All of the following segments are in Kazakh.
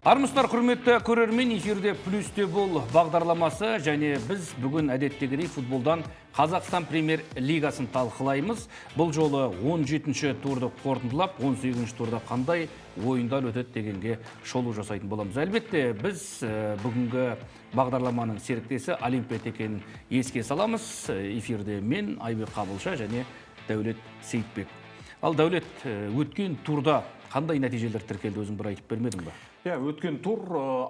Армысыздар, құрметті көрермен, эфирде «Плюсте бол» бағдарламасы және біз бүгін әдеттегідей футболдан Қазақстан премьер лигасын талқылаймыз. Бұл жолы 17-ші турды қорытындылап, 18-ші турда қандай ойындар өтеді дегенге шолу жасайтын боламыз. Әлбетте, біз бүгінгі бағдарламаның серіктесі Олимпиад екенін еске саламыз. Эфирде мен, Айбек Қабылша және Дәулет Сейітбек. Ал Дәулет, өткен турда қандай нәтижелер тіркелді, өзің бір айтып бермедің ба? Иә, өткен тур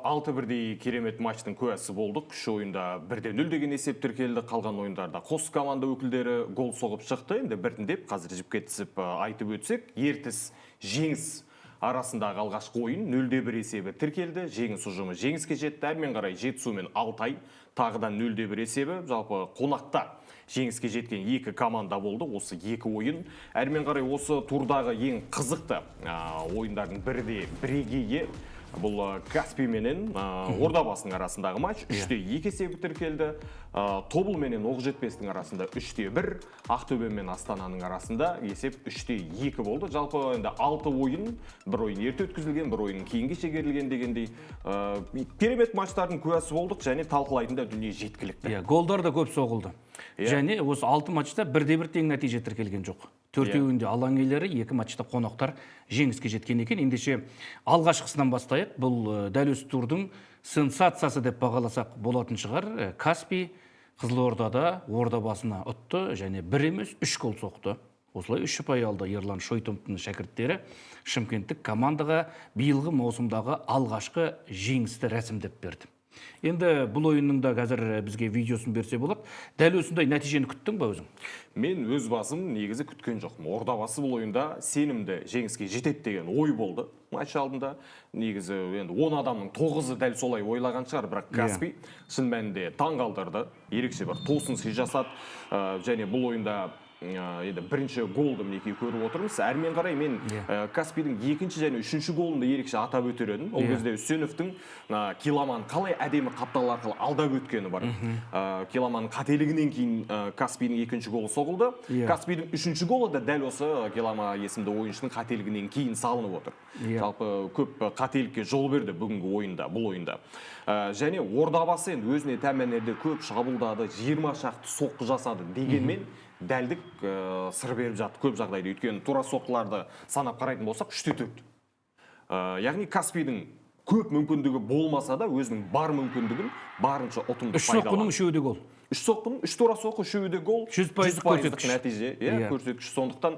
алты бірдей керемет матчтың куәсі болдық. Үш ойында 1-0 деген есеп тіркелді. Қалған ойындарда қос команда өкілдері гол соғып шықты. Енді біртіндеп қазір жіпке тізіп айтып өтсек, Ертіс Жеңіс арасындағы алғашқы ойын 0-1 есебі тіркелді. Жеңіс ұжымы жеңіске жетті. Әрмен қарай Жетісу мен Алтай тағы да 0-1 есебі. Жалпы қонақта жеңіске жеткен екі команда болды осы екі ойын. Әрмен қарай осы турдағы ең қызықты ойындардың бірі де бірегейі бұл Каспий менен Ордабасының арасындағы матч 3-2 есебі тіркелді. Тобыл менен Оқжетпестің арасында 3-1, Ақтөбе мен Астананың арасында есеп 3-2 болды. Жалпы енді алты ойын, бір ойын ерте өткізілген, бір ойын кейінге шегерілген дегендей, керемет матчтардың куәсі болдық және талқылайтын да дүние жеткілікті. Иә, голдар да көп соғылды. Және осы алты матчта бірде бір тең нәтиже тіркелген жоқ. Төртеуінде алаң иелері, екі матчта қонақтар жеңіске жеткен екен. Ендеше алғашқысынан бастайық. Бұл дәл осы турдың сенсациясы деп бағаласақ болатын шығар. Каспий Қызылордада Ордабасына ұтты және бір емес, үш гол соқты. Осылай үш ұпай алды Ерлан Шойтовтың шәкірттері. Шымкенттік командаға биылғы маусымдағы алғашқы жеңісті рәсімдеп берді. Енді бұл ойынның да қазір бізге видеосын берсе болады. Дәл осындай нәтижені күттің ба өзің? Мен өз басым негізі күткен жоқпын. Ордабасы бұл ойында сенімді жеңіске жетеді деген ой болды матч алдында. Негізі енді 10 адамның тоғызы дәл солай ойлаған шығар, бірақ Каспий шын мәнінде таң қалдырды. Ерекше бір тосын сый жасады. Және бұл ойында енді бірінші голды мінекей көріп отырмыз. Әрмен қарай мен Каспийдің екінші және үшінші голын да ерекше атап өтер едім. Ол кезде Үсеновтің Киламан қалай әдемі қаптал арқылы алдап өткені бар. Киламанның қателігінен кейін Каспийдің екінші голы соғылды. Каспийдің үшінші голы да дәл осы Килама есімді ойыншының қателігінен кейін салынып отыр. Жалпы көп қателікке жол берді бүгінгі ойында, бұл ойында. Және Ордабасы енді өзіне тән мәнерде көп шабуылдады, 20 шақты соққы жасады дегенмен дәлдік сыр беріп жатты көп жағдайда. Өйткені тура соққыларды санап қарайтын болсақ, 3-4. Яғни Каспийдің көп мүмкіндігі болмаса да, өзінің бар мүмкіндігін барынша ұтымды Үш соққының пайдаланды. үшеуі де гол. Үш соққының, үш тура соққы, үшеуі де гол. 100%-лық 100%-лық көрсеткіш. Нәтиже, иә, көрсеткіш. Сондықтан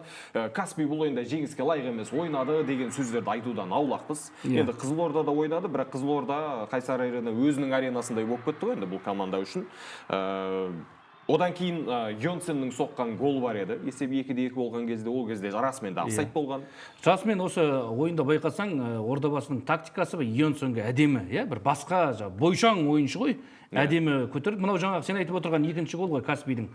Каспий бұл ойында жеңіске лайық емес ойнады деген сөздерді айтудан аулақпыз. Енді Қызылордада ойнады, бірақ Қызылорда Қайсар Арена өзінің аренасындай болып кетті ғой енді бұл команда үшін. Одан кейін Йонсеннің соққан голы бар еді. Есеп 2-2 болған кезде, ол кезде расымен де офсайд болған. Расымен осы ойында байқасаң, Ордабасының тактикасы Йонсенге әдемі, иә, бір басқа жаңағы бойшаң ойыншы ғой, әдемі көтерді. Мынау жаңағы сен айтып отырған екінші гол ғой Каспийдің.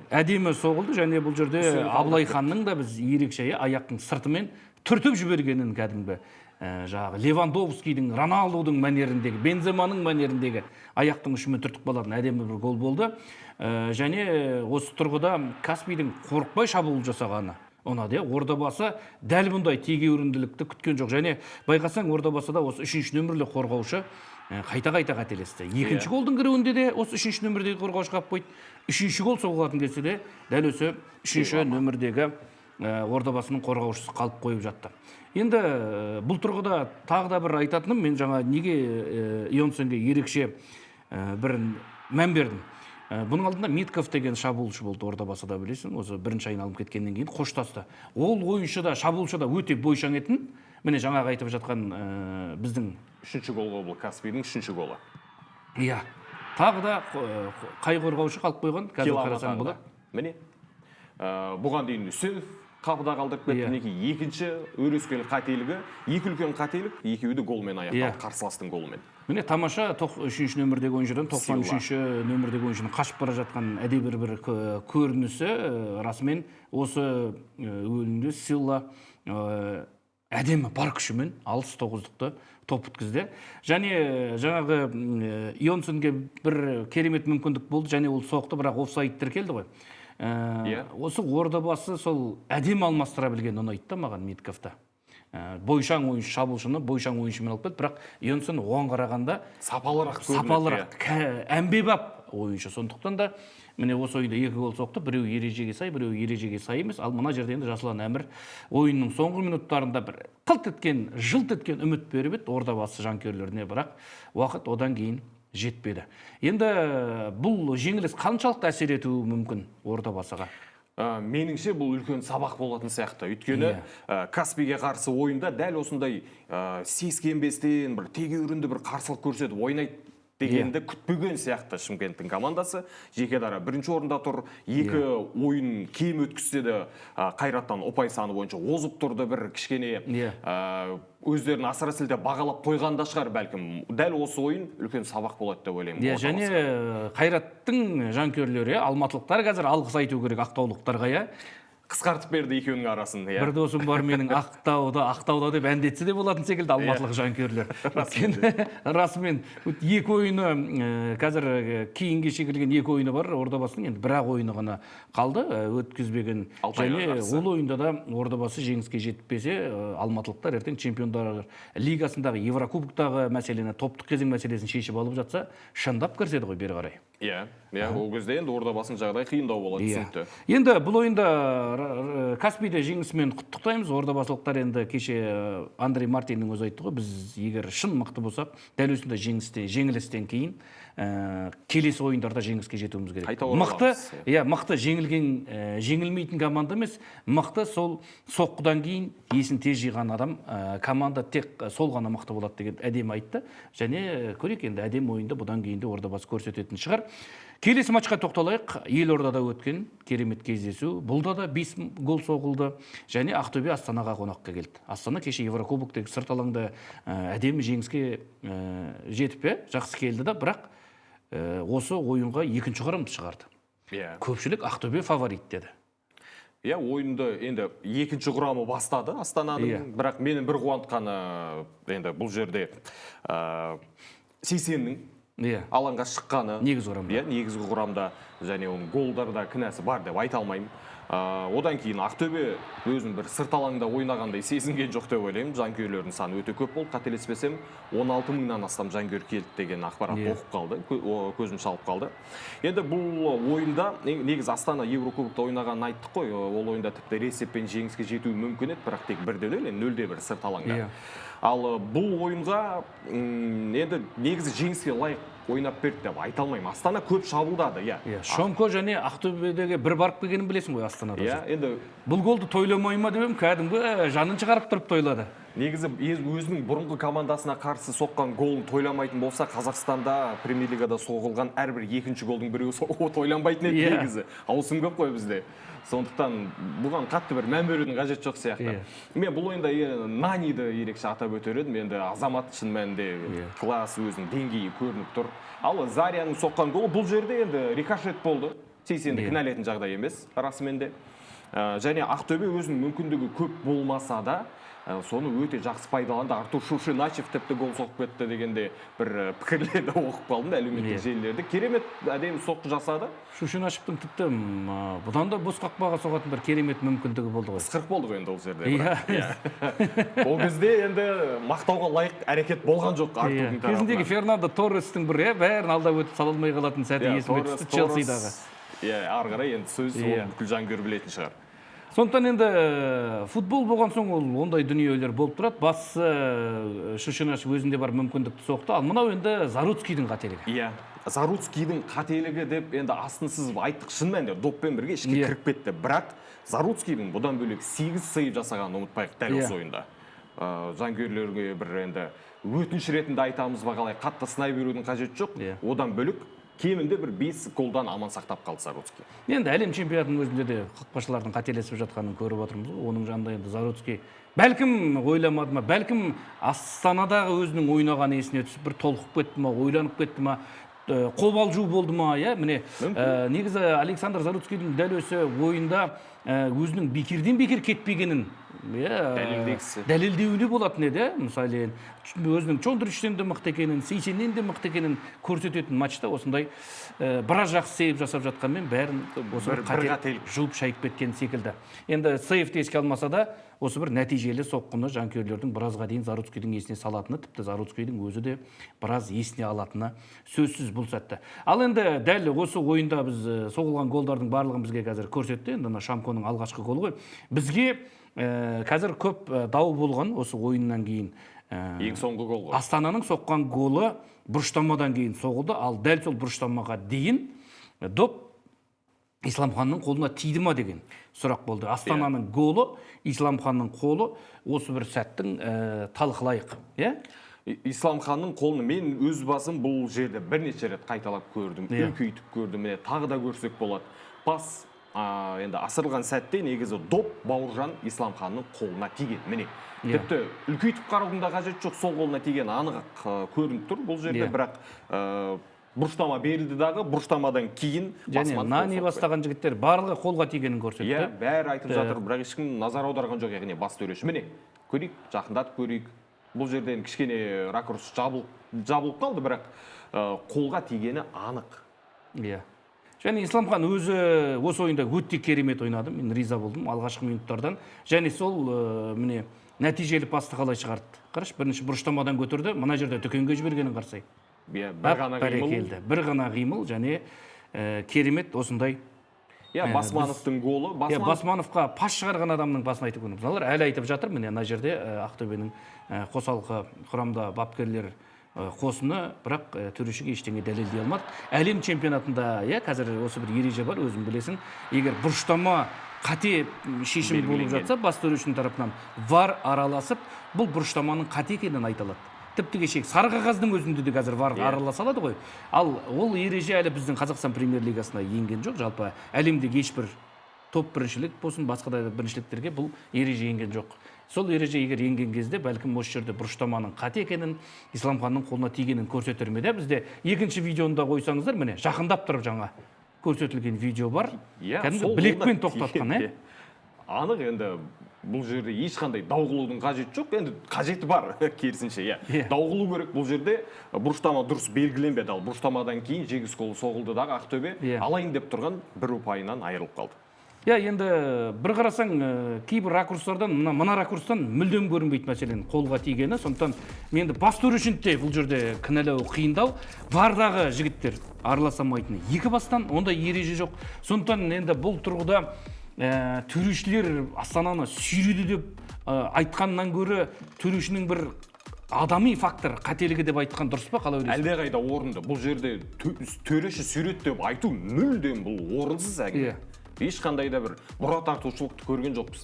Әдемі соғылды және бұл жерде Үсенов Абылай ханның да біз ерекше, иә, аяқтың сыртымен түртіп жібергенін кәдімгі жаңағы Левандовскийдің, Роналдудың мәнеріндегі, Бенземаның мәнеріндегі аяқтың ұшымен түртіп қалатын әдемі бір гол болды. Және осы тұрғыда Каспийдің қорықпай шабуыл жасағаны ұнады, иә. Ордабасы дәл бұндай тегеурінділікті күткен жоқ және байқасаң, Ордабасыда осы үшінші нөмірлі қорғаушы қайта қайта қателесті. Екінші голдың кіруінде де осы үшінші нөмірдегі қорғаушы қалып қойды. Үшінші гол соғылатын кезде де дәл осы үшінші нөмірдегі Ордабасының қорғаушысы қалып қойып жатты. Енді бұл тұрғыда тағы да бір айтатыным, мен жаңа неге Йонсенге ерекше бір мән бердім. Бұның алдында Митков деген шабуылшы болды Ордабасыда, білесің, осы бірінші айналым кеткеннен кейін қоштасты. Ол ойыншы да, шабуылшы да өте бойшаң етін. Міне, жаңағы айтып жатқан біздің Үшінші гол ғой бұл, Каспийдің үшінші голы. Иә. Тағы да қай қорғаушы қалып қойған? Қазір Килама қарасаң тағы да. болады. Міне. Бұған дейін Үсенов қапыда қалдырып кетті. Мінекей екінші өрескел қателігі, екі үлкен қателік, екеуі де голмен аяқталды, қарсыластың голымен. Міне, тамаша үшінші нөмірдегі ойыншыдан 93-ші нөмірдегі ойыншының қашып бара жатқан әдебір бір көрінісі, расымен осы өлімде Силла әдемі бар күшімен алыс тоғыздықты топ өткізді. Және жаңағы Йонсенге бір керемет мүмкіндік болды және ол соқты, бірақ офсайд тіркелді ғой. Осы Ордабасы сол әдемі алмастыра білген ұнайды да маған Митковта. Бойшаң ойыншы, шабуылшыны бойшаң ойыншымен алып келді, бірақ Йонсон оған қарағанда сапалырақ көрінеді, сапалырақ, әмбебап ойыншы. Сондықтан да міне осы ойында 2 гол соқты, біреуі ережеге сай, біреуі ережеге сай емес. Ал мына жерде енді Жасұлан Әмір ойынның соңғы минуттарында бір қылт еткен, жылт еткен үміт беріп еді Ордабасы жанкүйерлеріне, бірақ уақыт одан кейін жетпеді. Енді бұл жеңіліс қаншалықты әсер етуі мүмкін Ордабасыға? Меніңше бұл үлкен сабақ болатын сияқты. Өйткені Каспийге қарсы ойында дәл осындай сескенбестен бір тегеурінді бір қарсылық көрсетіп ойнайды дегенді күтпеген сияқты Шымкенттің командасы. Жеке дара бірінші орында тұр, 2 ойын кем өткізсе де Қайраттан ұпай саны бойынша озып тұрды, бір кішкене өздерін асыра сілтеп бағалап қойған да шығар бәлкім. Дәл осы ойын үлкен сабақ болады деп ойлаймын. Иә, және Қайраттың жанкүйерлері, алматылықтар қазір алғыс айту керек ақтаулықтарға, иә. Қысқартып берді екеуінің арасын. Иә. Бір досым бар менің Ақтауда, Ақтауда деп әндетсе де болатын секілді алматылық жанкүйерлер. Өйткені расымен 2 ойыны қазір кейінге шегерілген 2 ойыны бар Ордабасының, енді бір-ақ ойыны ғана қалды өткізбеген. Және ол ойында да Ордабасы жеңіске жетпесе, алматылықтар ертең Чемпиондар лигасындағы, Еврокубоктағы мәселені, топтық кезең мәселесін шешіп алып жатса, шындап кіріседі ғой бері қарай. Иә, ол кезде енді Ордабасының жағдайы қиындау болады, түсінікті. Енді бұл ойында Каспийде жеңісімен құттықтаймыз. Ордабасылықтар енді кеше Андрей Мартиннің өзі айтты ғой, біз егер шын мықты болсақ, дәл осындай жеңілістен кейін келесі ойындарда жеңіске жетуіміз керек. Мықты, иә, мықты жеңілген, жеңілмейтін команда емес, мықты сол соққыдан кейін есін тез жиған адам, команда тек сол ғана мықты болады деген әдемі айтты. Және көрейік енді, әдемі ойында бұдан кейін де Ордабасы көрсететін шығар. Келесі матчқа тоқталайық. Елордада өткен керемет кездесу. Бұлда да 5 гол соғылды. Және Ақтөбе Астанаға қонаққа келді. Астана кеше Еврокубоктегі сырт алаңда әдемі жеңіске жетіп, жақсы келді да, бірақ осы ойынға екінші құрамды шығарды. Көпшілік Ақтөбе фаворит деді. Иә, ойынды енді екінші құрамы бастады Астананың, бірақ мені бір қуантқаны енді бұл жерде Сейсеннің алаңға шыққаны, негізгі құрамда. Иә, негізгі құрамда, және оның голдарда кінәсі бар деп айта алмаймын. Одан кейін Ақтөбе өзін бір сырт алаңда ойнағандай сезінген жоқ деп ойлаймын. Жанкүйерлердің саны өте көп болды, қателеспесем 16 мыңнан астам жанкүйер келді деген ақпарат оқып қалды, көзім шалып қалды. Енді бұл ойында негізі Астана Еврокубокта ойнағанын айттық қой, ол ойында тіпті есеппен жеңіске жетуі мүмкін еді, бірақ тек 1-0, 0-1 сырт алаңда. Ал бұл ойынға енді негізі жеңіске лайық ойнап берді деп айта алмаймын. Астана көп шабуылдады, иә. Шомко және Ақтөбедегі бір барып келгенін білесің ғой Астанада. Иә, енді бұл голды тойламай ма деп едім, кәдімгі жанын шығарып тұрып тойлады. Негізі өзінің бұрынғы командасына қарсы соққан голын тойламайтын болса, Қазақстанда премьер-лигада соғылған әрбір екінші голдың біреуі тойланбайтын еді негізі. Ауысым көп қой бізде. Сондықтан бұған қатты бір мән берудің қажеті жоқ сияқты. Мен бұл ойында Наниді ерекше атап өтер едім. Енді азамат шын мәнінде класс, өзінің деңгейі көрініп тұр. Ал Зарияның соққан голы бұл жерде енді рикошет болды. Сейсенді кінәлайтын жағдай емес, расымен де. Және Ақтөбе өзінің мүмкіндігі көп болмаса да, соны өте жақсы пайдаланды. Артур Шушеначев тіпті гол соғып кетті дегенде бір пікірлерді оқып қалдым әлеуметтік желілерде. Керемет әдемі соққы жасады. Шушеначевтің тіпті бұдан да бос қақпаға соғатын бір керемет мүмкіндігі болды ғой. Ысқырық болды ғой енді ол жерде. Ол кезде енді мақтауға лайық әрекет болған жоқ Артурдың тарапынан. Кезіндегі Фернандо Торрестің бір бәрін алдап өтіп сала алмай қалатын сәті есіме түсті Челсидағы. Иә, ары қарай енді сөз ол бүкіл жанкүйер білетін шығар. Сондықтан енді футбол болған соң ол ондай дүниелер болып тұрады. Бастысы Шушеначев өзінде бар мүмкіндікті соқты. Ал мынау енді Заруцкийдің қателігі. Иә, Заруцкийдің қателігі деп енді астын сызып айттық. Шын мәнінде доппен бірге ішке кіріп кетті. Бірақ Заруцкийдің бұдан бөлек 8 сейв жасағанын ұмытпайық дәл осы ойында. Жанкүйерлерге бір енді өтініш ретінде айтамыз ба қалай, қатты сынай берудің қажеті жоқ. Одан бөлек кемінде бір 5 голдан аман сақтап қалды Заруцкий. Енді әлем чемпионатының өзінде де қақпашылардың қателесіп жатқанын көріп отырмыз ғой. Оның жанында енді Заруцкий бәлкім ойламады ма, бәлкім Астанадағы өзінің ойнағаны есіне түсіп бір толқып кетті ма, ойланып кетті ма, қобалжу болды ма, иә, міне, негізі Александр Заруцкийдің дәл осы ойында өзінің бекерден бекер кетпегенін иә, Дәлелдегісі. Дәлелдеуіне болатын еді. Мысалы, өзінің Чондричтен де мықты екенін, Сейсеннен де мықты екенін көрсететін матчта осындай біраз жақсы сейв жасап жатқанмен, бәрін осы бір бір қателік қателік. Жуып шайып кеткен секілді. Енді сейвті еске алмаса да, осы бір нәтижелі соққыны жанкүйерлердің біразға дейін Заруцкийдің есіне салатыны, тіпті Заруцкийдің өзі де біраз есіне алатыны сөзсіз бұл сәтті. Ал енді дәл осы ойында біз соғылған голдардың барлығын бізге қазір көрсетті. Енді мына Шамконың алғашқы голы ғой. Бізге қазір көп дау болған осы ойыннан кейін Ең соңғы гол ғой. Астананың соққан голы бұрыштамадан кейін соғылды, ал дәл сол бұрыштамаға дейін доп Исламханның қолына тиді ма деген сұрақ болды. Астананың голы, Исламханның қолы, осы бір сәттің талқылайық, иә? Исламханның қолын мен өз басым бұл жерде бірнеше рет қайталап көрдім, үлкейтіп көрдім, міне, тағы да көрсек болады. Пас енді асырылған сәтте негізі доп Бауыржан Исламханның қолына тиген, міне. Тіпті үлкейтіп қараудың да қажеті жоқ, сол қолына тиген анық көрініп тұр бұл жерде, бірақ бұрыштама берілді дағы, бұрыштамадан кейін Және Басманов гол Нани соқты. Бастаған жігіттер барлығы қолға тигенін көрсетті. Иә, бәрі айтып жатыр, бірақ ешкім назар аударған жоқ, яғни бас төреші. Міне, көрейік, жақындатып көрейік. Бұл жерден кішкене ракурс жабылып қалды, бірақ қолға тигені анық. Иә. Және Исламхан өзі осы ойында өте керемет ойнады. Мен риза болдым алғашқы минуттардан. Және сол міне, нәтижелі пасты қалай шығарды. Қарашы, бірінші бұрыштамадан көтерді, мына жерде Дүкенге жібергенін қарасай. Иә, бір ғана қимыл. Бәрекелді. Бір ғана қимыл және керемет осындай. Иә, Басмановтың голы. Иә, Басманов Басмановқа пас шығарған адамның басын айтып көрдім. Мыналар әлі айтып жатыр, міне, мына жерде Ақтөбенің қосалқы құрамда бапкерлер қосыны, бірақ төрешіге ештеңе дәлелдей алмады. Әлем чемпионатында, иә, қазір осы бір ереже бар, өзің білесің. Егер бұрыштама қате шешім болып Белгіленген. жатса, бас төрешінің тарапынан ВАР араласып, бұл бұрыштаманың қате екенін айта алады. Тіпті кешегі сары қағаздың өзінде де қазір ВАР араласа алады ғой. Ал ол ереже әлі біздің Қазақстан премьер лигасына енген жоқ. Жалпы әлемдегі ешбір топ біріншілік болсын, басқа да біріншіліктерге бұл ереже енген жоқ. Сол ереже егер енген кезде, бәлкім, осы жерде бұрыштаманың қате екенін, Исламханның қолына тигенін көрсетер ме еді. Бізде екінші видеоны да қойсаңыздар, міне, жақындап тұрып жаңа көрсетілген видео бар. Иә, Кәдімгі сол білекпен қолына тоқтатқан, тиген, ә? иә. Анық, енді бұл жерде ешқандай дау қылудың қажеті жоқ, енді қажеті бар, керісінше, иә. Дау қылу керек, бұл жерде бұрыштама дұрыс белгіленбеді, ал бұрыштамадан кейін жеңіс голы соғылды дағы, Ақтөбе Иә. алайын деп тұрған бір ұпайынан айырылып қалды. Иә, енді бір қарасаң, кейбір ракурстардан, мына ракурстан мүлдем көрінбейді, мәселен, қолға тигені. Сондықтан енді бас төрешіні де бұл жерде кінәлау қиындау. Вардағы жігіттер араласа алмайтыны екі бастан, ондай ереже жоқ. Сондықтан енді бұл тұрғыда төрешілер Астананы сүйреді деп айтқаннан гөрі төрешінің бір адами фактор қателігі деп айтқан дұрыс па, қалай ойлайсың? Әлдеқайда орынды. Бұл жерде төреші сүйреді деп айту мүлдем бұл орынсыз әңгіме. Ешқандай да бір бұра тартушылықты көрген жоқпыз.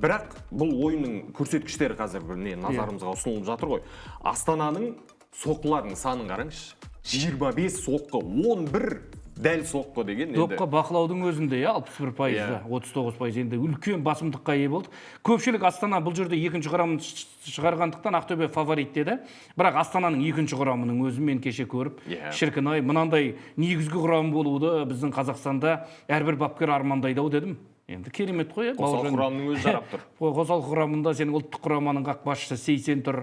Бірақ бұл ойынның көрсеткіштері қазір бір не назарымызға ұсынылып жатыр ғой. Астананың соққыларының санын қараңызшы. 25 соққы, 11 дәл соққы деген енді. Допқа бақылаудың өзінде, иә, 61%-ы, 39% енді үлкен басымдыққа ие болды. Көпшілік Астана бұл жерде екінші құрамын шығарғандықтан Ақтөбе фаворит деді. Бірақ Астананың екінші құрамының өзін мен кеше көріп, шіркін ай, мынандай негізгі құрам болуды біздің Қазақстанда әрбір бапкер армандайды ау дедім. Енді керемет қой, иә, Қосалқы Бауыржан. құрамның өзі жарап тұр. Қосалқы құрамында сенің ұлттық құраманың қақпашысы Сейсен тұр,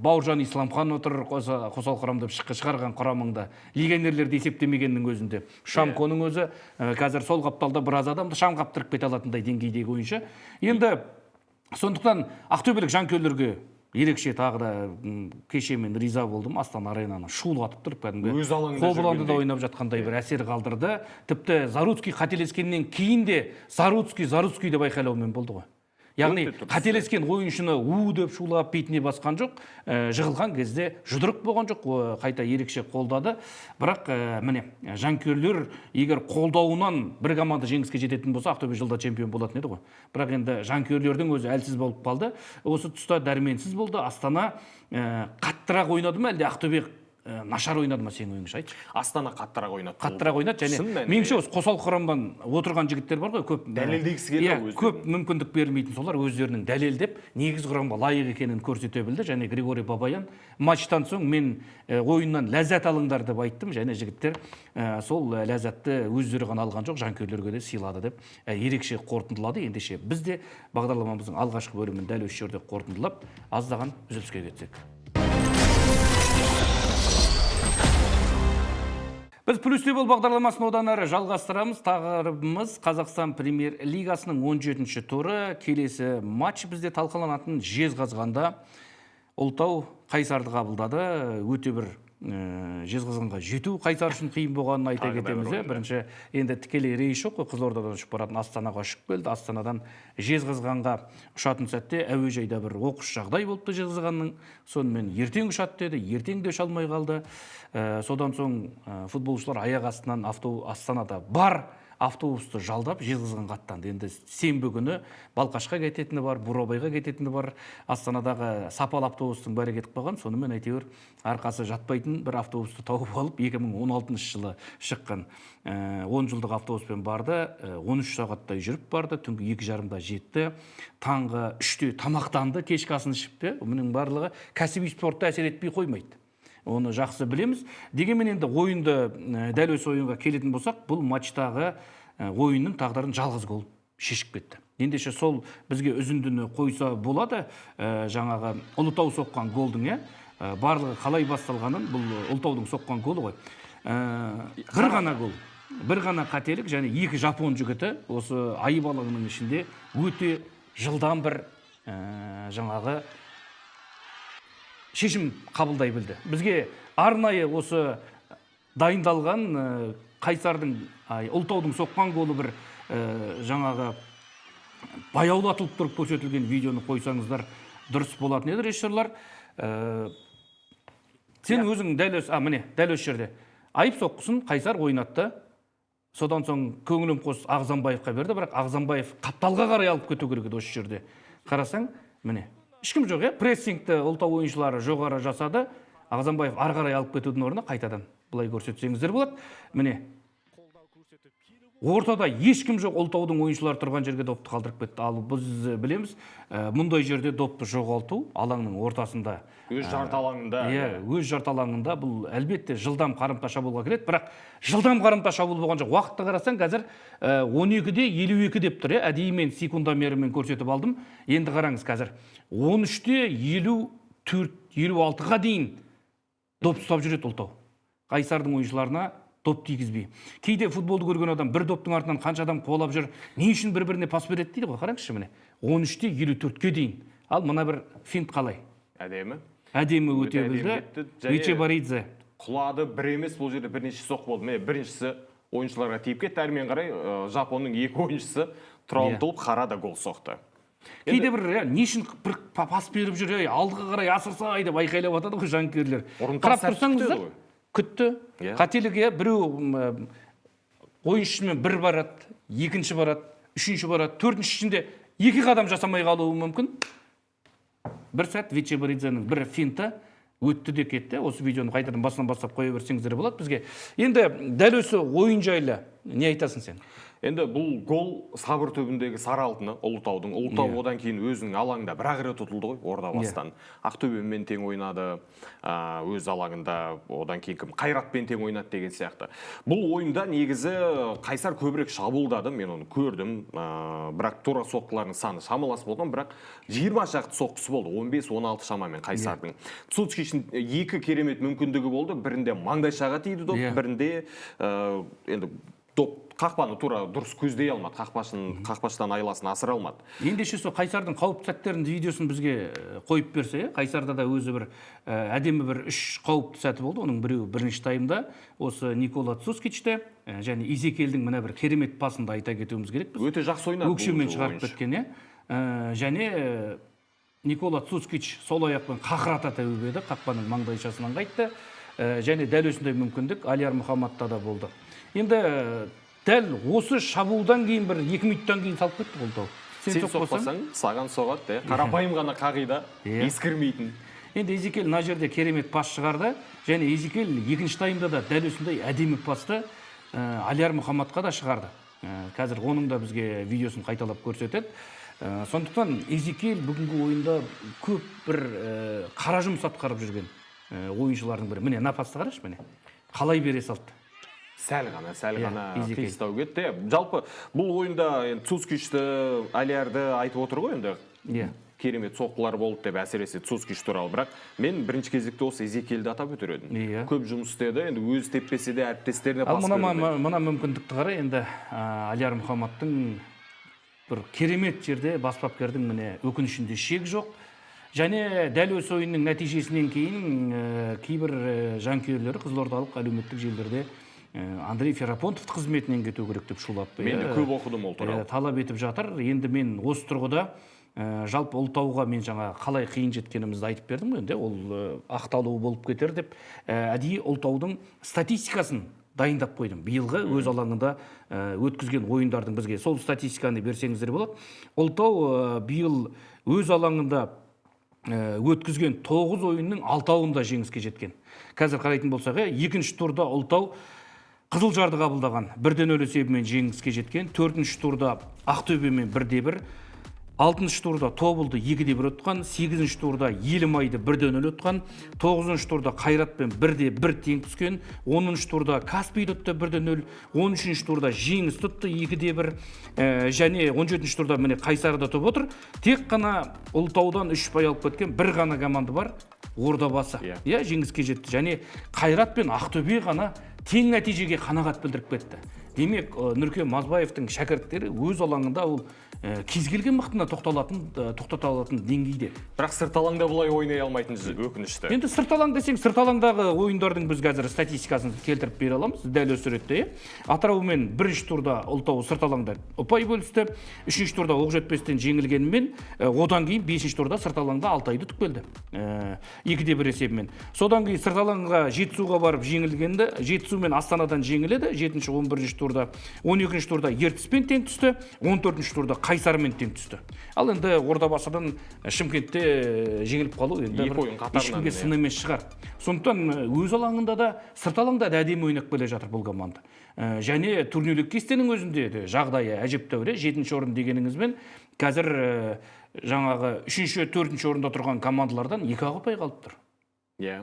Бауыржан Исламхан отыр, қосалқы құрам деп шығарған құрамыңда. Легионерлерді есептемегеннің өзінде. Шамконың өзі қазір сол қапталда біраз адамды шам қаптырып кете алатындай деңгейдегі ойыншы. Енді сондықтан ақтөбелік жанкүйерлерге ерекше тағы да кеше мен риза болдым. Астана Аренаны шулатып тұрып, кәдімгі Өз алаңында Қобыландыда жүргендей. ойнап жатқандай бір әсер қалдырды. Тіпті Заруцкий қателескеннен кейін де «Заруцкий, Заруцкий» деп айқайлаумен болды ғой. Яғни Өте дұрыс. қателескен ойыншыны у деп шулап бетіне басқан жоқ, жығылған кезде жұдырық болған жоқ, қайта ерекше қолдады. Бірақ міне, жанкүйерлер егер қолдауынан бір команда жеңіске жететін болса, Ақтөбе жылда чемпион болатын еді ғой. Бірақ енді жанкүйерлердің өзі әлсіз болып қалды. Осы тұста дәрменсіз болды. Астана қаттырақ ойнады ма, әлде Ақтөбе нашар ойнады ма, сенің ойыңша, айтшы? Астана қаттырақ ойнады. Қаттырақ ойнады және Шын мәнінде. меніңше, осы қосалқы құрамдан отырған жігіттер бар ғой, көп Дәлелдегісі келді иә, ғой өздерін. Көп мүмкіндік бермейтін, солар өздерінің дәлелдеп, негізгі құрамға лайық екенін көрсете білді. Және Григорий Бабаян матчтан соң «Мен ойыннан ләззат алыңдар» деп айттым және жігіттер сол ләззатты өздері ғана алған жоқ, жанкүйерлерге де сыйлады деп ерекше қорытындылады. Ендеше, біз де бағдарламамыздың алғашқы бөлімін дәл осы жерде қорытындылап, аздаған үзіліске кетсек. Біз «Плюсте бол» бағдарламасын одан әрі жалғастырамыз. Тақырыбымыз – Қазақстан премьер лигасының 17 туры. Келесі матч бізде талқыланатын Жезқазғанда Ұлытау Қайсарды қабылдады. Өте бір Жезқазғанға жету Қайсар үшін қиын болғанын айта Тағы да бір кетеміз. Иә. ойында. Бірінші енді тікелей рейс жоқ қой, Қызылордадан ұшып баратын Астанаға ұшып келді. Астанадан Жезқазғанға ұшатын сәтте әуежайда бір оқыс жағдай болыпты Жезқазғанның. Сонымен ертең ұшады деді, ертең де ұша алмай қалды. Содан соң футболшылар аяқ астынан Астанада бар автобусты жалдап, Жезқазғанға аттанды. Енді сенбі күні Балқашқа кететіні бар, Бурабайға кететіні бар. Астанадағы сапалы автобустың бәрі кетіп қалған. Сонымен әйтеуір арқасы жатпайтын бір автобусты тауып алып, 2016 жылы шыққан 10 жылдық автобуспен барды. 13 сағаттай жүріп барды, түнгі 2:30-да жетті. Таңғы 3-те тамақтанды, кешкі асын ішіп те. Мұның барлығы кәсіби спортта әсер етпей қоймайды. Оны жақсы білеміз. Дегенмен енді ойынды дәл осы ойынға келетін болсақ, бұл матчтағы ойынның тағдырын жалғыз гол шешіп кетті. Ендеше, сол бізге үзіндіні қойса болады, жаңағы Ұлытау соққан голдың, иә, барлығы қалай басталғанын. Бұл Ұлытаудың соққан голы ғой. Бір ғана гол, бір ғана қателік және екі жапон жігіті осы айып алаңының ішінде өте жылдам бір жаңағы шешім қабылдай білді. Бізге арнайы осы дайындалған Қайсардың, ай, Ұлытаудың соққан голы бір жаңағы баяулатылып тұрып көрсетілген видеоны қойсаңыздар, дұрыс болатын еді, режиссерлар. Сен өзің дәл осы, міне, дәл осы жерде айып соққысын Қайсар ойнатты. Содан соң көңілім қос Ағзамбаевқа берді, бірақ Ағзамбаев қапталға қарай алып кету керек еді. Осы жерде қарасаң, міне, ешкім жоқ, иә. Прессингті Ұлытау ойыншылары жоғары жасады. Ағзамбаев ары қарай алып кетудің орнына, қайтадан былай көрсетсеңіздер болады, міне, ортада ешкім жоқ, Ұлытаудың ойыншылары тұрған жерге допты қалдырып кетті. Ал біз білеміз, мұндай жерде допты жоғалту алаңның ортасында, Өз жарты алаңында. Иә, өз жарты алаңында, бұл әлбетте жылдам қарымта шабуылға келеді. Бірақ жылдам қарымта шабуыл болған жоқ. Уақытты қарасаң, қазір 12-де 52 деп тұр, иә. Әдейі мен секундомерімен көрсетіп алдым. Енді қараңыз, қазір 13-те 54, 56-ға дейін доп ұстап жүреді Ұлытау, Қайсардың ойыншыларына доп тигізбей. Кейде футболды көрген адам бір доптың артынан қанша адам қуалап жүр, не үшін бір біріне пас береді дейді ғой. Қараңызшы, міне, 13-те 54-ке дейін. Ал мына бір финт қалай? Әдемі. Әдемі өте Өте әдемі білді кетті. Және Вичебаридзе. Құлады бір емес, бұл жерде бірнеше соққы болды. Міне, біріншісі ойыншыларға тиіп кетті. Әрмен қарай жапонның екі ойыншысы тұра ұмтылып, Харада гол соқты. Кейде бір, иә, не үшін бір пас беріп жүр, ей, алдыға қарай асырсай деп айқайлап жатады ғой жанкүйерлер. Ұрымтал Қарап сәтті тұрсаңыздар, күтеді ғой. Күтті. Қателік, иә, біреу ойыншымен бір барады, екінші барады, үшінші барады, төртінші ішінде екі қадам жасамай қалуы мүмкін. Бір сәт Вичебаридзенің бір финті өтті де кетті. Осы видеоны қайтадан басынан бастап қоя берсеңіздер болады бізге. Енді дәл осы ойын жайлы не айтасың сен? Енді бұл гол сабыр түбіндегі сары алтыны Ұлытаудың. Ұлытау одан кейін өзінің алаңында бір ақ рет ұтылды ғой Ордабасыдан. Ақтөбемен тең ойнады өз алаңында, одан кейін кім, Қайратпен тең ойнады деген сияқты. Бұл ойында негізі Қайсар көбірек шабуылдады, мен оны көрдім. Бірақ тура соққылардың саны шамалас болған, бірақ 20 шақты соққысы болды, 15-16 шамамен Қайсардың. Цуцкичтің екі керемет мүмкіндігі болды. Бірінде маңдайшаға тиді доп, бірінде енді доп қақпаны тура дұрыс көздей алмады, қақпашыдан айласын асыра алмады. Ендеше, сол Қайсардың қауіпті сәттерінің видеосын бізге қойып берсе, иә. Қайсарда да өзі бір әдемі бір үш қауіпті сәті болды. Оның біреуі бірінші таймда осы Никола Цускичте және Изекелдің мына бір керемет пасын да айта кетуіміз керек біз. Өте жақсы ойнады бұл Өкшемен жолы шығарып ойыншы. кеткен, иә. Және Никола Цускич сол аяқпен қақырата теуіп еді, қақпаның маңдайшасынан қайтты. Және дәл осындай мүмкіндік Алияр Мұхаммадта да болды. Енді дәл осы шабуылдан кейін бір 2 минуттан кейін салып кетті Ұлытау. Сен соқпасаң, саған соғады, иә. Қарапайым ғана қағида, ескірмейтін. Енді Эзекел мына жерде керемет пас шығарды. Және Эзекел екінші таймда да дәл осындай әдемі пасты Алияр Мұхаммадқа да шығарды. Қазір оның да бізге видеосын қайталап көрсетеді. Сондықтан Эзекел бүгінгі ойында көп бір қара жұмыс атқарып жүрген ойыншылардың бірі. Міне, мына пасты қарашы, міне. Қалай бере салды. Сәл ғана, сәл ғана Эзекел. қиыстау кетті. Жалпы бұл ойында енді Цускичті, Алиярды айтып отыр ғой енді. Керемет соққылар болды деп, әсіресе Цускич туралы. Бірақ мен бірінші кезекте осы Эзекелді атап өтер едім. Көп жұмыс істеді, енді өзі теппесе де әріптестеріне Ал пас мына берді. мына мүмкіндікті қара енді, Алияр Мұхаммадтың бір керемет жерде бас бапкердің міне өкінішінде шек жоқ. Және дәл осы ойынның нәтижесінен кейін кейбір жанкүйерлері қызылордалық әлеуметтік желілерде Андрей Ферапонтов қызметінен кету керек деп шулап, Мен де көп оқыдым ол туралы. Талап етіп жатыр. Енді мен осы тұрғыда жалпы Ұлытауға мен жаңа қалай қиын жеткенімізді айтып бердім ғой, енді ол ақталуы болып кетер деп, әдейі Ұлытаудың статистикасын дайындап қойдым. Биылғы өз алаңында өткізген ойындардың бізге сол статистиканы берсеңіздер болады. Ұлытау биыл өз алаңында өткізген 9 ойынның 6-ауында жеңіске жеткен. Қазір қарайтын болсақ, екінші турда Ұлытау Қызылжарды қабылдаған, 1-0 есебімен жеңіске жеткен. Төртінші турда Ақтөбемен 1-1, алтыншы турда Тобылды 2-1 ұтқан, сегізінші турда Елімайды 1-0 ұтқан, тоғызыншы турда Қайратпен 1-1 тең түскен, оныншы турда Каспийді ұтты 1-0, он үшінші турда Жеңіс ұтты 2-1, және он жетінші турда міне Қайсарды ұтып отыр. Тек қана Ұлытаудан 3 ұпай алып кеткен бір ғана команда бар, Ордабасы. Иә, жеңіске жетті. Және Қайрат пен Ақтөбе ғана тең нәтижеге қанағат білдіріп кетті. Демек, Нұркен Мазбаевтың шәкірттері өз алаңында ол кез келген мықтыны тоқтата алатын деңгейде. Бірақ сырт алаңда бұлай ойнай алмайтын өкінішті. Енді сырт алаң десең, сырт алаңдағы ойындардың біз қазір статистикасын келтіріп бере аламыз. Дәл осы ретте, иә. Атыраумен бірінші турда Ұлытау сырт алаңда ұпай бөлісті. Үшінші турда Оқжетпестен жеңілгенімен, одан кейін бесінші турда сырт алаңда Алтайды ұтып келді. 2-1 есебімен. Содан кейін сырт алаңға Жетісуға барып жеңілгенді, Жетісу мен Астанадан жеңіледі. Жетінші, он бірінші турда, он екінші турда Ертіспен тең түсті, он төртінші турда Қайсармен тең түсті. Ал енді Ордабасыдан Шымкентте жеңіліп қалу енді Екі бір ойын қатарынан, ешкімге иә. сын емес шығар. Сондықтан өз алаңында да, сырт алаңда да әдемі ойнап келе жатыр бұл команда. Және турнирлік кестенің өзінде де жағдайы әжептәуір, жетінші орын дегеніңізбен қазір жаңағы үшінші, төртінші орында тұрған командалардан екі ақ ұпай қалып тұр. Иә.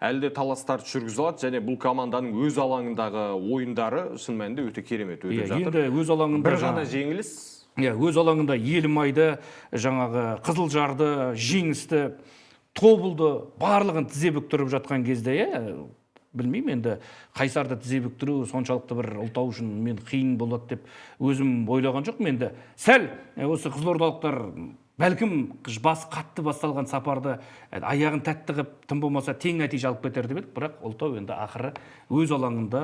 Әлі де таластарды жүргізе алады және бұл команданың өз алаңындағы ойындары шын мәнінде өте керемет өтіп Иә, жатыр. енді өз алаңында бір ғана жаңа жеңіліс. Иә, өз алаңында Елімайды, жаңағы Қызылжарды, Жеңісті, Тобылды барлығын тізе бүктіріп жатқан кезде, иә, білмеймін енді Қайсарды тізе бүктіру соншалықты бір Ұлытау үшін мен қиын болады деп өзім ойлаған жоқпын. Енді сәл осы қызылордалықтар бәлкім басы қатты басталған сапарды аяғын тәтті қып, тым болмаса тең нәтиже алып кетер деп едік, бірақ Ұлытау енді ақыры өз алаңында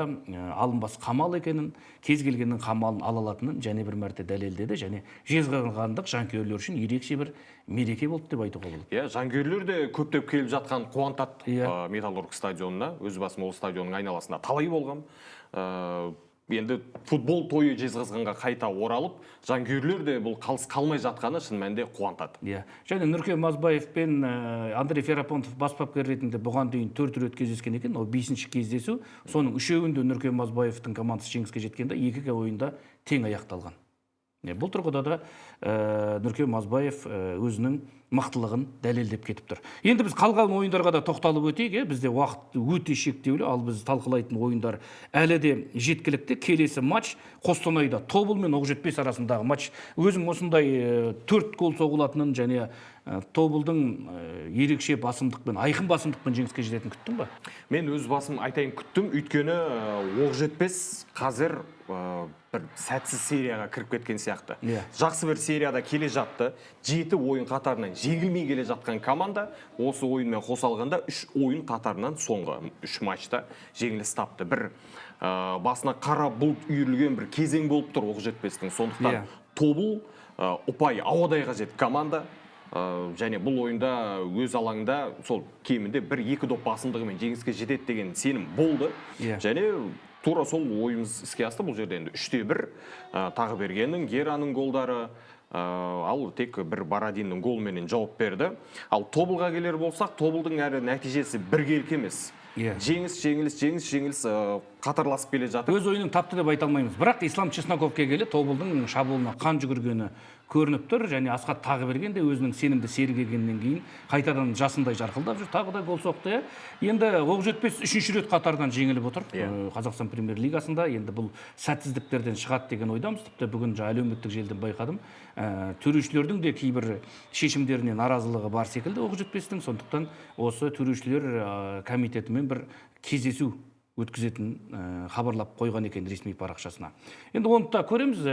алынбас қамал екенін, кез келгеннің қамалын ала алатынын және бір мәрте дәлелдеді және жезқазғандық жанкүйерлер үшін ерекше бір мереке болды деп айтуға болады. Иә, жанкүйерлер де көптеп келіп жатқан қуантады, Иә. Металлург стадионына, өз басым ол стадионның айналасында талай болғам. Енді футбол тойы Жезқазғанға қайта оралып, жанкүйерлер де бұл қалыс қалмай жатқаны шын мәнінде қуантады. Иә. Және Нұркен Мазбаев пен Андрей Ферапонтов бас бапкер ретінде бұған дейін 4 рет кездескен екен. Ол 5-ші кездесу. Соның үшеуінде Нұркен Мазбаевтың командасы жеңіске жеткенде, екі ойында тең аяқталған. Бұл тұрғыда да Нұркен Мазбаев өзінің мықтылығын дәлелдеп кетіп тұр. Енді біз қалған ойындарға да тоқталып өтейік, бізде уақыт өте шектеулі, ал біз талқылайтын ойындар әлі де жеткілікті. Келесі матч Қостанайда Тобыл мен Оқжетпес арасындағы матч. Өзім осындай 4 гол соғылатынын және Тобылдың ерекше басымдықпен, айқын басымдықпен жеңіске жететінін күттің ба? Мен өз басым айтайын күттім, өйткені Оқжетпес қазір бір сәтсіз серияға кіріп кеткен сияқты. Иә. Жақсы бір серияда келе жатты. 7 ойын қатарынан жеңілмей келе жатқан команда осы ойынмен қоса алғанда 3 ойын қатарынан соңғы 3 матчта жеңіліс тапты. Бір басына қара бұлт үйірілген бір кезең болып тұр Оқжетпестің. Сондықтан Иә. Тобыл ұпай ауадай қажет команда. Және бұл ойында өз алаңында сол кемінде бір-екі доп басымдығымен жеңіске жетеді деген сенім болды. Иә. Және тура сол ойымыз іске асты. Бұл жерде енді үште бір, Тағыбергеннің, Гераның голдары, Ал тек бір Бородиннің голменен жауап берді. Ал Тобылға келер болсақ, Тобылдың әрі нәтижесі біркелкі емес. Жеңіс, жеңіліс, жеңіс, жеңіліс қатарласып келе жатыр. Өз ойынын тапты деп айта алмаймыз. Бірақ Ислам Чесноковке келе Тобылдың шабуылына қан жүгіргені көрініп тұр. Және Асхат Тағыберген де өзінің сенімді серігі келгеннен кейін қайтадан жасындай жарқылдап жүр. Тағы да гол соқты. Енді Оқжетпес үшінші рет қатардан жеңіліп отыр. Қазақстан премьер-лигасында енді бұл сәтсіздіктерден шығады деген ойдамыз. Тіпті бүгін әлеуметтік желіден байқадым. Төрешілердің де кейбір шешімдеріне наразылығы бар секілді Оқжетпестің. Сондықтан осы төрешілер комитетімен бір кездесу өткізетін хабарлап қойған екен ресми парақшасына. Енді оны да көреміз,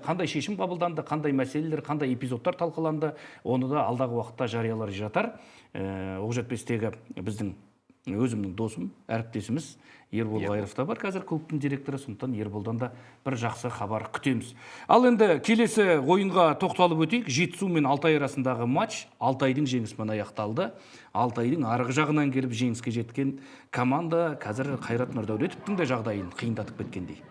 қандай шешім қабылданды, қандай мәселелер, қандай эпизодтар талқыланды, оны да алдағы уақытта жариялар жатар. Оқжетпестегі біздің өзімнің досым, әріптесіміз Ербол Қайыров та бар қазір клубтың директоры, сондықтан Ерболдан да бір жақсы хабар күтеміз. Ал енді келесі ойынға тоқталып өтейік. Жетісу мен Алтай арасындағы матч Алтайдың жеңісімен аяқталды. Алтайдың арғы жағынан келіп жеңіске жеткен команда қазір Қайрат Нұрдәулетовтің де жағдайын қиындатып кеткендей.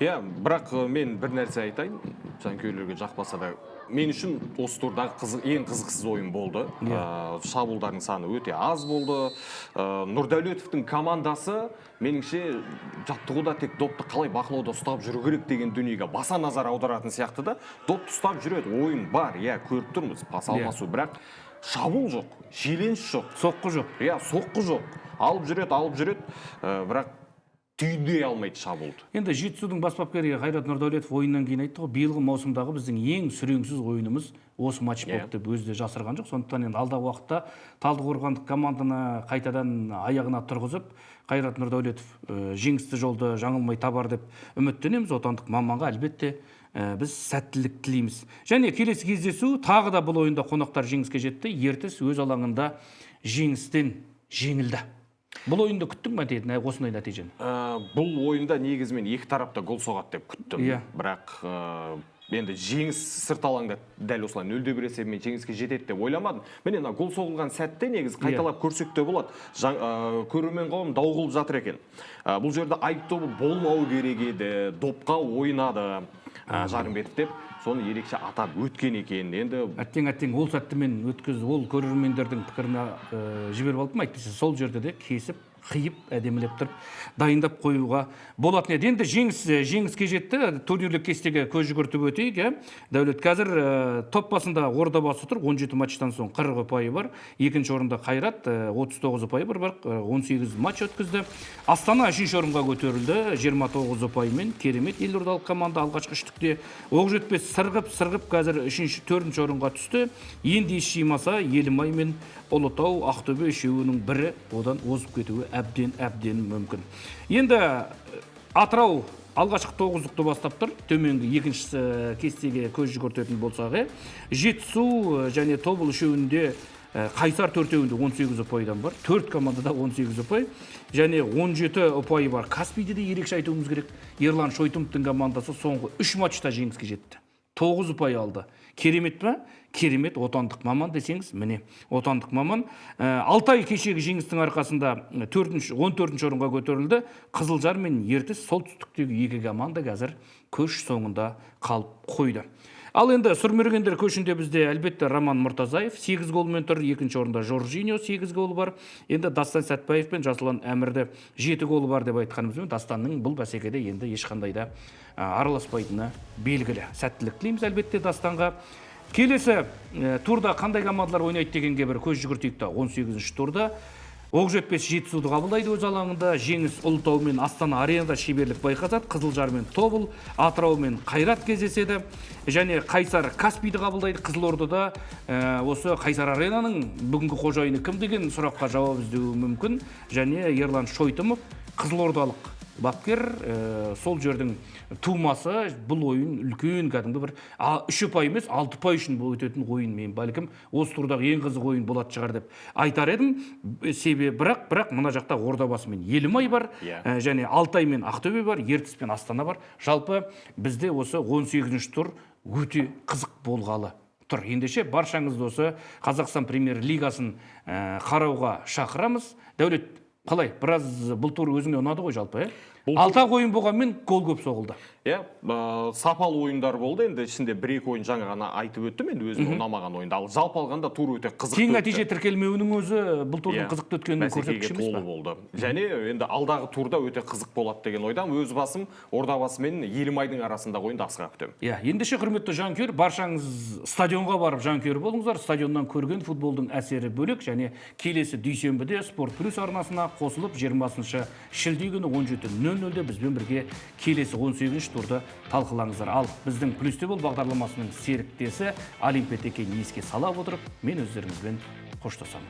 Иә, бірақ мен бір нәрсе айтайын, жанкүйерлерге жақпаса да, мен үшін осы турдағы ең қызықсыз ойын болды. Шабуылдардың саны өте аз болды. Нұрдәулетовтің командасы меніңше жаттығуда тек допты қалай бақылауда ұстап жүру керек деген дүниеге баса назар аударатын сияқты да. Допты ұстап жүреді, ойын бар, иә, көріп тұрмыз, пас алмасу, бірақ шабуыл жоқ, шиеленіс жоқ, соққы жоқ. Иә, соққы жоқ. Алып жүреді, алып жүреді, бірақ түйіндей алмайды шабуылды. Енді Жетісудың бас бапкері Қайрат Нұрдәулетов ойыннан кейін айтты ғой, биылғы маусымдағы біздің ең сүреңсіз ойынымыз осы матч болды деп өзі де жасырған жоқ. Сондықтан енді алдағы уақытта талдықорғандық команданы қайтадан аяғына тұрғызып, Қайрат Нұрдәулетов жеңісті жолды жаңылмай табар деп үміттенеміз. Отандық маманға әлбетте біз сәттілік тілейміз. Және келесі кездесу тағы да бұл ойында қонақтар жеңіске жетті. Ертіс өз алаңында жеңістен жеңілді. Бұл ойынды күттің бе деді, осындай нәтижені? Бұл ойында негізімен екі тарапта гол соғады деп күттім. Бірақ енді жеңіс сырт алаңда дәл осылай 0-1 есебімен жеңіске жетеді деп ойламадым. Міне мына гол соғылған сәтте негізі қайталап көрсек те болады. Көрермен қауым дау қылып жатыр екен. Бұл жерде айып добы болмау керек еді, допқа ойнады Жарымбетов деп соны ерекше атап өткен екен. Енді әттең ол сәтті мен өткіз, ол көрермендердің пікіріне жіберіп алдым, әйтпесе сол жерде де кесіп, қиып, әдемілеп тұрып дайындап қоюға болатын еді. Енді жеңіске жетті. Турнирлік кестеге көз жүгіртіп өтейік, ә? Дәулет қазір топ басында Ордабасы тұр, 17 матчтан соң 40 ұпайы бар. Екінші орында Қайрат, 39 ұпайы бар, бірақ 18 матч өткізді. Астана үшінші орынға көтерілді, 29 ұпаймен. Керемет елордалық команда алғашқы үштікте. Оқжетпес сырғып қазір үшінші, төртінші орынға түсті. Енді еш жимаса Елімай мен Ұлытау, Ақтөбе үшеуінің бірі одан озып кетуі әбден мүмкін. Енді Атырау алғашқы тоғыздықты бастап тұр. Төменгі екінші кестеге көз жүгіртетін болсақ, Жетісу және Тобыл үшеуінде, Қайсар төртеуінде 18 ұпайдан бар. Төрт командада 18 ұпай және 17 ұпайы бар. Каспийде де ерекше айтуымыз керек. Ерлан Шойтымовтың командасы соңғы 3 матчта жеңіске жетті. 9 ұпай алды. Керемет пе? Керемет, отандық маман десеңіз, міне, отандық маман. Алтай кешегі жеңістің арқасында 14-ші орынға көтерілді. Қызылжар мен Ертіс солтүстіктегі екі команда қазір көш соңында қалып қойды. Ал енді сұрмергендер көшінде бізде әлбетте Роман Мұртазаев 8 голмен тұр, екінші орында Жоржиньо 8 голы бар. Енді Дастан Сәтбаев пен Жасұлан Әмірді 7 голы бар деп айтқанымызбен Дастанның бұл бәсекеде енді ешқандай да араласпайтыны белгілі. Сәттілік тілейміз әлбетте Дастанға. Келесі турда қандай командалар ойнайды дегенге бір көз жүгіртейік та. 18-ші турда Оқжетпес Жетісуды қабылдайды өз алаңында. Жеңіс Ұлытау мен Астана аренада шеберлік байқатады. Қызылжар мен Тобыл, Атырау мен Қайрат кездеседі. Және Қайсар Каспийді қабылдайды. Қызылордада осы Қайсар аренаның бүгінгі қожайыны кім деген сұраққа жауап іздеуі мүмкін. Және Ерлан Шойтымов қызылордалық бапкер, сол жердің тумасы. Бұл ойын үлкен кәдімгі бір 3 ұпай емес, 6 ұпай үшін бұл өтетін ойын. Мен бәлкім осы турдағы ең қызық ойын болатын шығар деп айтар едім. Себебі бірақ мына жақта Ордабасы мен Елімай бар, және Алтай мен Ақтөбе бар, Ертіс пен Астана бар. Жалпы бізде осы 18-ші тур өте қызық болғалы тұр. Ендеше баршаңызды осы Қазақстан премьер-лигасын қарауға шақырамыз. Дәулет, қалай? Біраз бұл тур өзіңе ұнады ғой жалпы, ә? Бұл Алты ақ ойын болғанмен, гол көп соғылды. Иә, сапалы ойындар болды. Енді ішінде бір екі ойын жаңа ғана айтып өттім, енді өзіме ұнамаған ойынды. Ал жалпы алғанда, тур өте қызықты Тең өтті. нәтиже тіркелмеуінің өзі бұл турдың Иә, қызықты өткенінің бәсекеге көрсеткіші емес толы па? болды. Және енді алдағы турда өте қызық болады деген ойдамын. Өз басым, Ордабасы мен Елімайдың арасындағы ойынды асыға күтемін. Иә, ендеше, құрметті жанкүйер, баршаңыз стадионға барып жанкүйер болыңыздар. Стадионнан көрген футболдың әсері бөлек. Және келесі дүйсенбіде Спорт Плюс арнасына қосылып, 20 шілде күні 17.00-де бізбен бірге келесі 18 турды талқылаңыздар. Ал біздің «Плюсте бол» бағдарламасының серіктесі Олимпиад екенін еске сала отырып, мен өздеріңізбен қоштасамын.